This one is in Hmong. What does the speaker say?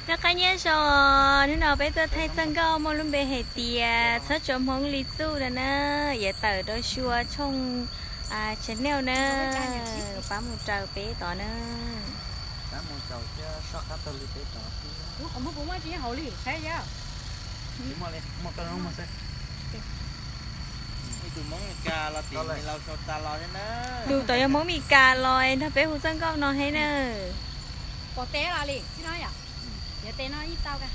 Noj qab nyob zoo, hnub no peb tuaj thaij txoj nkauj muaj lub npe hais tias txhob tso Hmoob li txuj no na, yuav tawm rau Sua Tshooj channel na. Pab mus raws peb tod na. Tus tod yog Hmoob Mes Kas los nrog peb hu txoj nkauj no thiab na. Pom teb los li, yuav tes no ib tau ka.